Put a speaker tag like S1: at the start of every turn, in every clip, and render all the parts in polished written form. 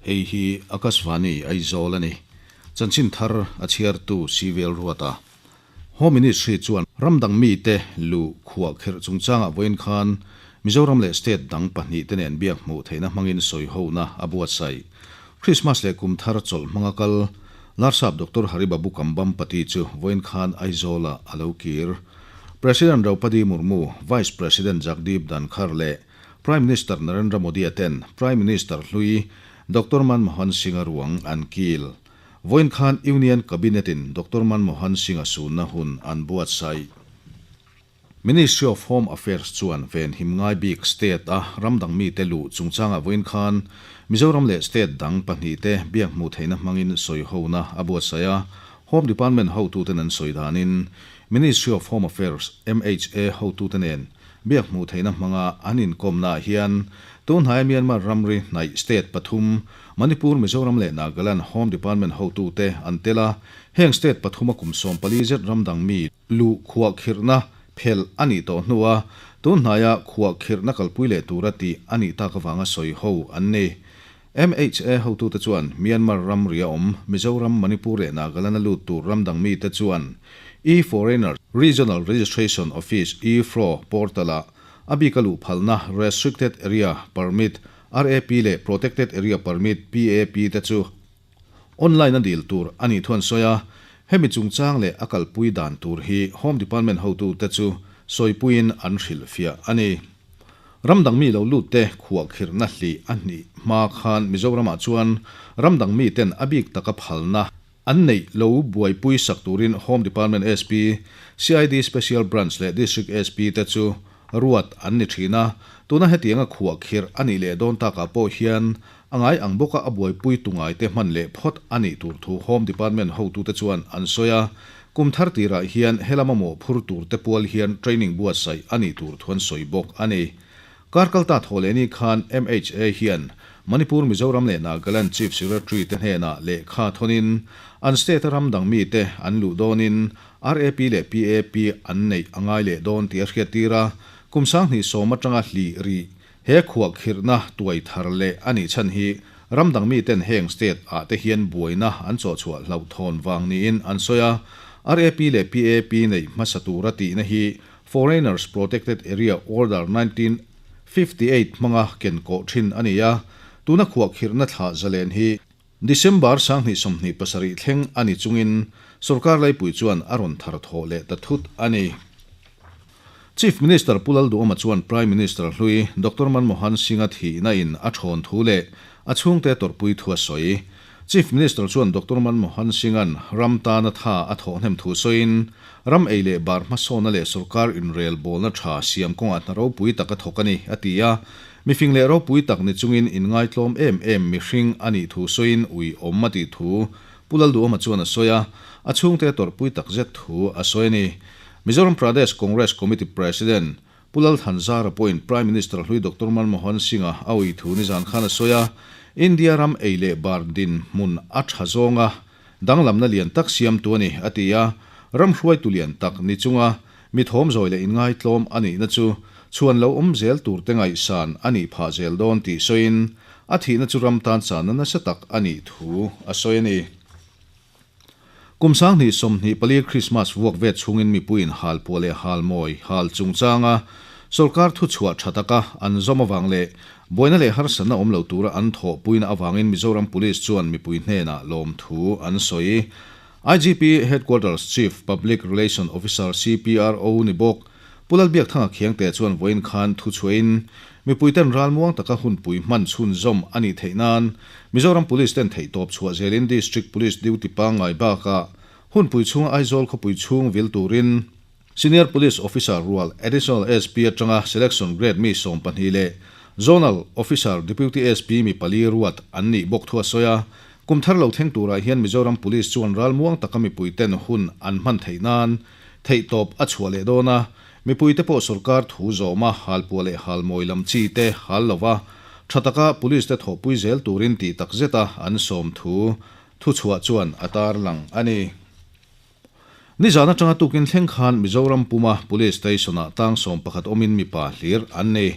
S1: Hei hi Akashvani Aizawl a ni. Chanchin thar a chhiartu Civil Ruata. Home Ministry chuan ram dang mite lu khuah kherh chungchangah vawiin khan Mizoram leh state dang pahnihte nen biak hmuh theihna hmangin sawihona a buatsaih. Christmas leh kum thar chawlh hmanga kal Larsap Doctor Haribabu Kambhampati chu vawiin khan Aizawlah a lo kir. President Draupadi Murmu, Vice President Jagdeep Dhankhar leh Prime Minister Narendra Modi-a ten Prime Minister hlui Doctor Manmohan Singh-a ruang an kil. Vawiin khan Union Cabinet-in Doctor Manmohan Singh-a sunna hun an buatsaih. Ministry of Home Affairs chuan venhim ngai bik state-a ram dang mite luh chungchangah vawiin khan Mizoram leh state dang pahnihte biak hmuh theihna hmangin sawihona a buatsaih a. Home Department hotuten an sawi danin Ministry of Home Affairs, MHA, hotute nen biak hmuh theihna hmanga an inkawmnaah hian tunhnaia Myanmar ramri hnaih state pathum, Manipur, Mizoram leh Nagaland Home Department hotute an tel a, heng state pathuma kum 14 zet ram dang mi luh khuahkhirhna phelh a nih tawh hnua tunhnaia khuahkhirhna kalpui leh tura tih a nih tak avanga sawi ho an ni. MHA hotute chuan Myanmar ramria awm Mizoram, Manipur leh Nagaland-a lut tur ram dang mite chuan E-Foreigner Regional Registration Office, E-FRO, portal-ah a bika luh phalna Restricted Area Permit, RAP, leh Protected Area Permit, PAP, te chu online-a dil tur a nih thu an sawi a. Hemi chungchang leh a kalpui dan tur hi Home Department hotute chu sawipuiin an hrilhfiah a ni. Ram dang mi lo lut te khuahkhirhna hlih a hnih hma khan Mizoramah chuan ram dang mi ten a bik taka phalna an neih lo buaipui sak turin Home Department SP, CID Special Branch leh District SP te chu ruat an ni thin a. Tuna hetianga khuahkhirh a nih leh dawn takah pawh hian a ngai ang bawka a buaipui tu ngaite hman leh phawt a nih tur thu Home Department hotute chuan an sawi a. Kum thar tirah hian helama mawhphur turte pual hian training buatsaih a nih tur thu an sawi bawk a ni. Kar kalta thaw leh ni khan MHA hian Manipur, Mizoram leh Nagaland Chief Secretary te hnenah lehkha thawnin an state-a ram dang mite an luh dawnin RAP leh PAP an neih a ngai leh dawn tih a hriattir a, kum 2010 atanga hlih rih He khuahkhirhna tuai thar leh a nih chhan hi ram dang miten heng state ah te hian buaina an chawhchhuah hlauhthawn vang niin an sawi a. RAP leh PAP neih hmasa tura tihna hi Foreigners Protected Area Order 1958 hmanga ken kawh thin a ni a, tuna khuahkhirhna thlah zalen hi December 2027 thleng a ni chungin sorkar laipui chuan a rawn thar thawh leh ta thut a ni. Chief Minister Pu Lalduhoma chuan Prime Minister hlui Doctor Manmohan Singh-a thihna in a thawn thu leh a chhungte tawrhpui thu a sawi. Chief Minister chuan Doctor Manmohan Singh-a'n ram tana tha a thawh hnem thu sawiin, ram ei leh bar hmasawnna leh sorkar inrelbawlna tha siam kawngah hna ropui tak a thawk a ni, a ti a. Mifing leh ropui tak ni chungin inngaitlawm em em mihring a nih thu sawiin ui awm a tih thu Pu Lalduhoma chuan a sawi a, a chhungte tawrhpui tak zet thu a sawi a ni. Mizoram Pradesh Congress Committee President Pu Lalthanzara pawhin Prime Minister hlui Doctor Manmohan Singh-a a ui thu nizan khan a sawi a, India ram ei leh bar dinhmun a tha zawnga danglamna lian tak siamtu a ni, a ti a. Ram hruaitu lian tak ni chunga mi thawm zawi leh inngaitlawm a nihna chu chhuan lo awm zel turte ngaihsan a nih phah zel dawn tih sawiin, a thihna chu ram tan channa nasa tak a nih thu a sawi a ni. Kum 2024 Krismas vuak vet chhungin mipuiin hal puah leh hal mawi hal chungchanga sorkar thuchhuah tha taka an zawm avang leh buaina leh harsatna awm lo tura an thawhpuina avangin Mizoram Police chuan mipui hnenah lawmthu an sawi. IGP Headquarters Chief Public Relation Officer, CPRO, ni bawk Pu Lalbiakthanga Khiangte chuan vawiin khan thuchhuahin mipuiten ralmuang taka hunpui hman chhunzawm a nih theih nan Mizoram Police ten theihtawp chhuah zelin District Police duty pangngai bakah hunpui chhunga Aizawl khawpui chhung vil turin Senior Police Officer rual Additional SP atanga Selection Grade mi 12 leh Zonal Officer Deputy SP mi pali ruat an nih bawk thu a sawi a. Kum thar lo thleng turah hian Mizoram Police chuan ralmuang taka mipuiten hun an hman theih nan Theihtawp a chhuah leh dawn a, mipuite pawh sorkar thu zawma halpuah leh halmawi lam chi te hal lova tha taka police te thawhpui zel turin tih tak zeta an sawm thu thuchhuah chuan a tarlang a ni. Nizan atanga tukin thleng khan Mizoram puma Police Station-ah tang 11 awmin mipa hlir an ni.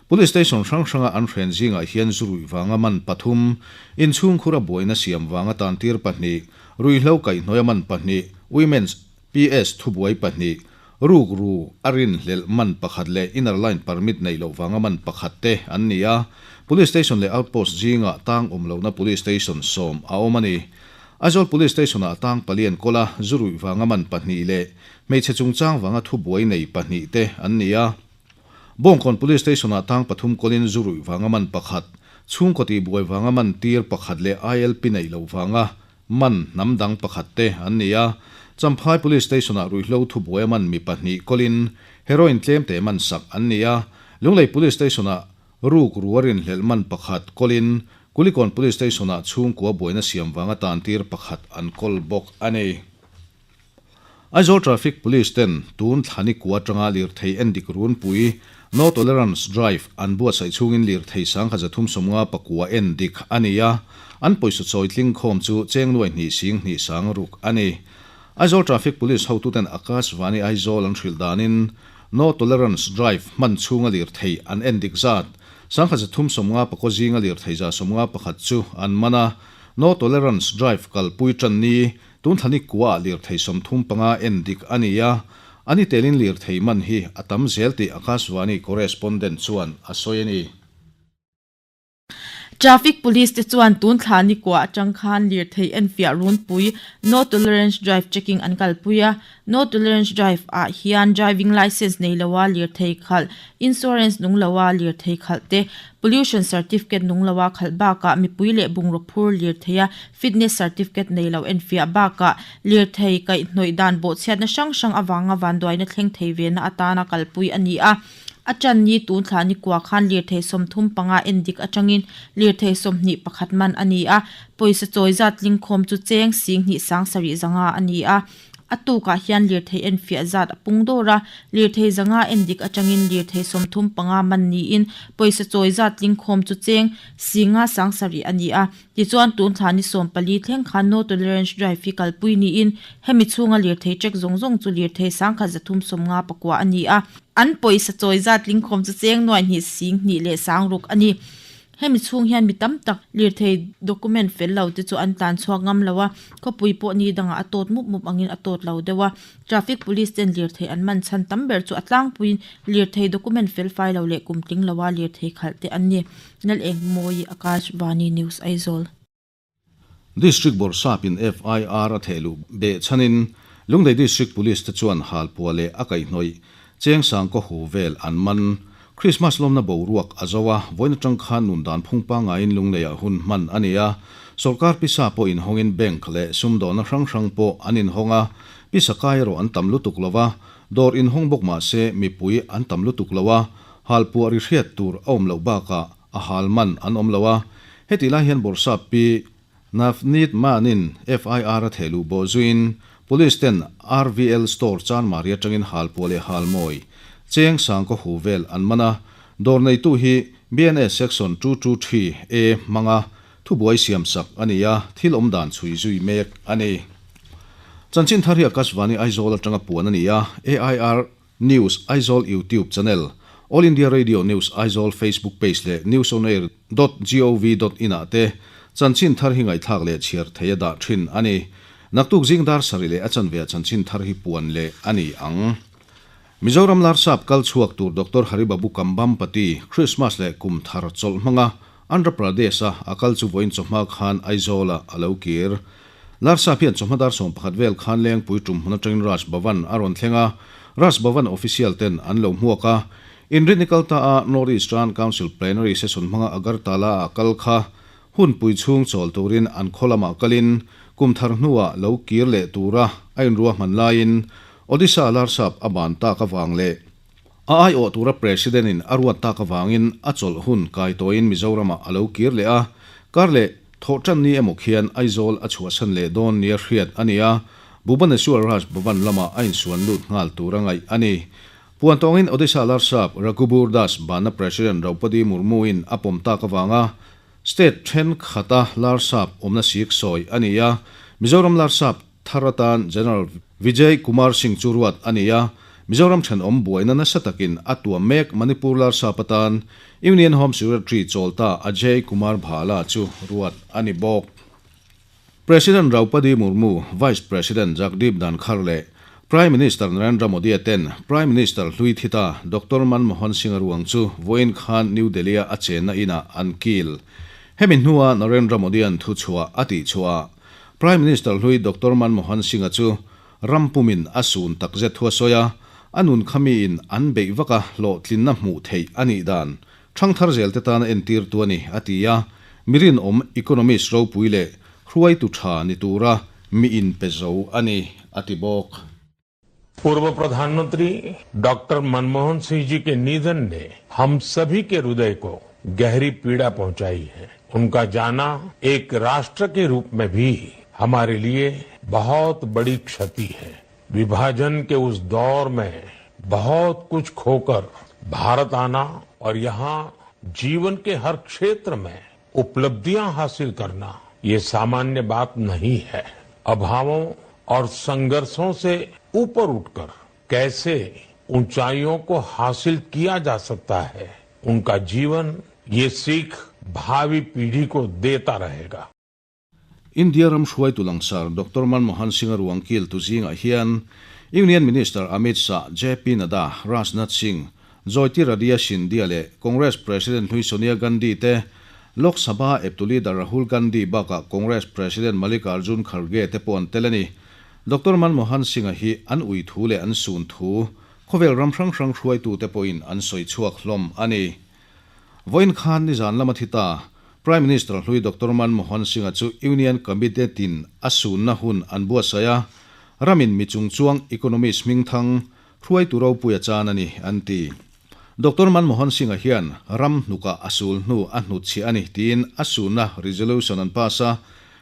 S1: Police station hrang hranga an hren zingah hian zu ruih vanga man pathum, inchhungkhura buaina siam vanga tantir pahnih, ruihhlo kaihhnawia man pahnih, Women's PS thubuai pahnih, rukru a rinhlelh man pakhat leh inner line permit neih loh vanga man pakhat te an ni a. Police station leh outpost zingah tang awm lohna police station sawm a awm a ni. Aizawl Police Station-ah tang pali an kawl a, zu ruih vanga man pahnih leh hmeichhe chungchang vanga thubuai nei pahnih te an ni a. Bawngkawn Police Station-ah tang pathum kawlin zu ruih vanga man pakhat, chhungkaw tihbuai vanga man tir pakhat leh ILP neih loh vanga man hnam dang pakhat te an ni a. Champhai Police Station-ah ruihhlo thubuai a man mi pahnih kawlin heroin tlem te man sak an ni a. Lunglei Police Station-ah ruk ru a rinhlelh man pakhat kawlin Kulikawn Police Station-ah chhungkua buaina siam vanga tantir pakhat an kawl bawk a ni. Aizawl Traffic Police ten tun thlani kua atanga lirthei endik runpui, No Tolerance Drive, an buatsaih chhungin lirthei sangkhat 350 pakua endik a ni a, an pawisa chawi tling khawm chu cheng nuai hnih sing hnih sang ruk a ni. Aizawl Traffic Police hotuten Akashvani Aizawl an hrilh danin No Tolerance Drive hman chhunga lirthei an endik zat 350 pakua zinga lirthei 151 chu an man a, No Tolerance Drive kalpui tan ni Tun thlani kuaah lirthei 35 en dik a ni a, a ni telin lirthei man hi a tam zel tih Akashvani correspondent chuan a sawi a ni.
S2: Traffic Police te chuan tun thlani kuah atang khan lirthei enfiah runpui No Tolerance Drive checking an kalpui a. No Tolerance Drive ah hian driving licence nei loa lirthei khalh, insurance nung loa lirthei khalh te, pollution certificate nung loa khalh bakah mipui leh bungraw phur lirtheia fitness certificate nei lo enfiah bakah lirthei kaihhnawih dan bawhchhiatna hrang hrang avanga vanduaina thleng thei ve na atana kalpui a ni a. A ṭan ni tun thla ni kua khan lirthei 35 endik atangin lirthei 21 man a ni a, pawisa chawi zat tlingkhawm chu cheng 10 7 zanga a ni a. A tukah hian lirthei enfiah zat a pung dawr a, lirthei 500 endik atangin lirthei 35 man niin pawisa chawi zat tlingkhawm chu cheng 5 7 a ni a. Tichuan, tun thla ni 14 thleng khan No Tolerance Drive hi kalpui niin hemi chhunga lirthei check zawng zawng chu lirthei 1359 a ni a. An pawisa chawi zat tlingkhawm chu cheng nuai hnih sing hnih leh sang ruk a ni. Hemi chhung hian mi tam tak lirthei document fel lo te chu an tlan chhuak ngam lo a, khawpui pawh ni dangah a tawt mup mup angin a tawt lo deuh a. Traffic Police ten lirthei an man chhan tam ber chu a tlangpuiin lirthei document fel fai lo leh kum tling loa lirthei khalh te an ni. Lalengmawi Akashvani News Aizawl.
S1: District Bawrhsapin FIR a thehluh beh chhanin Lunglei District Police te chuan halpuah leh a kaihhnawih cheng sangkaw hu vel an man. Krismas lawmna boruak a zo a, vawiin atang khan nun dan phung pangaiin Lungleiah hun hman a ni a. Sawrkar pisa pawh inhawngin bank leh sumdawhna hrang hrang pawh an inhawng a, pisa kai erawh an tam lutuk lo a, dawr inhawng bawk mah se mipui an tam lutuk lo a, halpuah ri hriat tur a awm loh bakah a hal man an awm lo a, hetih lai hian Bawrhsap Pi Navneet Mann-in FIR a thehluh bawh zuiin Police ten RVL Store Chanmari atangin halpuah leh halmawi cheng sangkaw hu vel an man a, dawr neitu hi BNS Section 223 A hmanga thubuai siamsak a ni a, thil awmdan chhui zui mek a ni. Chanchin thar hi Akashvani Aizawl atanga puan a ni a, AIR News Aizawl YouTube channel, All India Radio News Aizawl Facebook page leh newsonair dot gov dot in ah te chanchin thar hi ngaihthlak leh chhiar thei a dah thin a ni. Naktuk zing dar sarih leh a chanve ah chanchin thar hi puan leh a ni ang. Mizoram Larsap kal chhuak tur Doctor Haribabu Kambhampati Christmas leh kum thar chawlh hmanga Andhra Pradesh a a kal chu vawiin chawhma khan Aizawl ah a lo kir. Larsap hian chawhma dar 11 vel khan Lengpui tum hmun atangin Raj Bhavan a rawn thleng a, Raj Bhavan official ten an lo hmuak a. Inrinni kal ta a North Eastern Council Plenary Session hmanga Agartala ah kal kha hunpui chhung chawl turin an khaw lamah kalin kum thar hnuah lo kir leh tura a inruahman laiin Odisha Larsap a ban tak avang leh A aiawh tura President in a ruat tak avangin a chawlh hun kai tawhin Mizoramah a lo kir leh a, kar leh thawhtan ni emaw khian Aizawl a chhuahsan leh dawn nia hriat a ni a, Bhubaneswar Raj Bhavan lamah a insuan lut nghal tura ngaih a ni. Puan tawngin Odisha Larsap Raghubur Das banna President Draupadi Murmu in a pawm tak avanga State thenkhat a Larsap awmna sik sawi a ni a, Mizoram Larsap Thar atan General Vijay Kumar Singh chu ruat a ni a, Mizoram thenawm buaina nasa takin a tuam mek Manipur Larsap atan Union Home Secretary chawlta Ajay Kumar Bhalla chu ruat a ni bawk. President Draupadi Murmu, Vice President Jagdeep Dhankhar leh Prime Minister Narendra Modi-a ten Prime Minister hlui thita Doctor Manmohan Singh-a ruang chu vawiin khan New Delhi-a a chenna inah an kil. Hemi hnua Narendra Modi-a'n thuchhuah a tihchhuah ah Prime Minister hlui Doctor Manmohan Singh-a chu ram pumin a sun takzet thu a sawi a, a nun kha miin an beih vak a hlawhtlinna hmuh theih a nih dan Thangthar zelte tana entirtu a ni, a ti a. Mi rinawm, economist ropui leh hruaitu tha ni tura mi inpe zo a ni, a ti bawk.
S3: पूर्व प्रधानमंत्री doctor Manmohan Singh ji के निधन ने हम सभी के हृदय को गहरी पीड़ा पहुंचाई है। उनका जाना एक राष्ट्र के रूप में भी हमारे लिए बहुत बड़ी क्षति है। विभाजन के उस दौर में बहुत कुछ खोकर भारत आना और यहां जीवन के हर क्षेत्र में उपलब्धियां हासिल करना ये सामान्य बात नहीं है। अभावों और संघर्षों से ऊपर उठकर कैसे ऊंचाइयों को हासिल किया जा सकता है, उनका जीवन ये सीख भावी पीढ़ी को देता रहेगा।
S1: India ram hruaitu langsar Doctor Manmohan Singh-a ruang kiltu zingah hian Union Minister Amit Shah, JP Nadda, Rajnath Singh, Jyotiraditya Scindia leh Congress President hlui Sonia Gandhi te, Lok Sabha eptu leader Rahul Gandhi bakah Congress President Mallikarjun Kharge te pawh an tel a ni. Doctor Manmohan Singh-a hi an ui thu leh an sun thu khawvel ram hrang hrang hruaitute pawhin an sawi chhuak hlawm a ni. Vawiin khan nizan lama thi ta, Prime Minister hlui Doctor Manmohan Singh-a chu Union Cabinet-in a sunna hun an buatsaih a, ramin mi chungchuang economist hmingthang hruaitu ropui a chan a ni, an ti. Doctor Manmohan Singh-a hian ram hnukah a sul hnu a hnutchhiah a ni tiin a sunna resolution an pass a,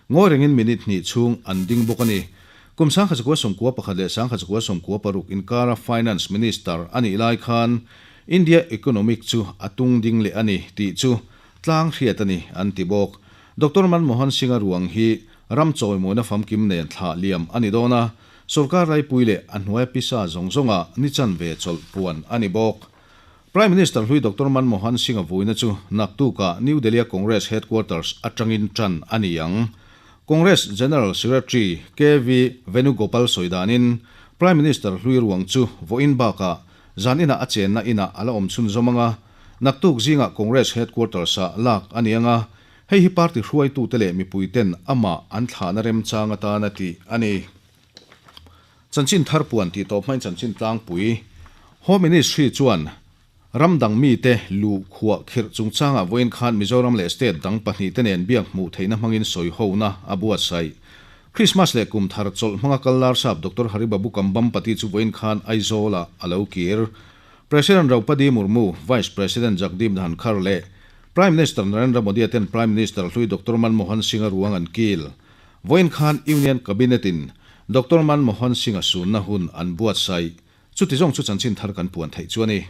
S1: ngawi rengin minute hnih chhung an ding bawk a ni. Kum 1991 leh 1996 inkara Finance Minister a nih lai khan India economic chu a tung ding leh a ni tih chu tlang hriat a ni an ti bawk. Doctor Manmohan Singh-a ruang hi ram chawimawina famkim nen thlah liam a ni dawn a, sorkar laipui leh a hnuaia pisa zawng zawngah ni chanve chawlh puan a ni bawk. Prime Minister hlui Doctor Manmohan Singh-a vuina chu naktukah New Delhi-a Congress Headquarters atangin tan a ni ang. Congress General Secretary KV Venugopal sawi danin Prime Minister hlui ruang chu vawiin bakah zan inah a chenna inah a la awm chhunzawm ang a, naktuk zingah Congress Headquarters-ah lak a ni ang a, hei hi party hruaitute leh mipuiten amah an thlahna remchang atan a tih a ni. Chanchin thar puan tih tawp hmain chanchin tlangpui Home Ministry chuan ram dang mite luh khuah khirh chungchangah vawiin khan Mizoram leh state dang pahnihte nen biak hmuh theihna hmangin sawihona a buatsaih. Christmas leh kum thar chawlh hmanga kal larsap Doctor Haribabu Kambhampati chu vawiin khan Aizawlah a lo kir. President Draupadi Murmu, Vice President Jagdeep Dhankhar leh Prime Minister Narendra Modi-a ten Prime Minister hlui Doctor Manmohan Singh-a ruang an kil. Vawiin khan Union Cabinet-in Doctor Manmohan Singh-a sunna hun an buatsaih. Chuti zawng chu chanchin thar kan puan theih chu a ni.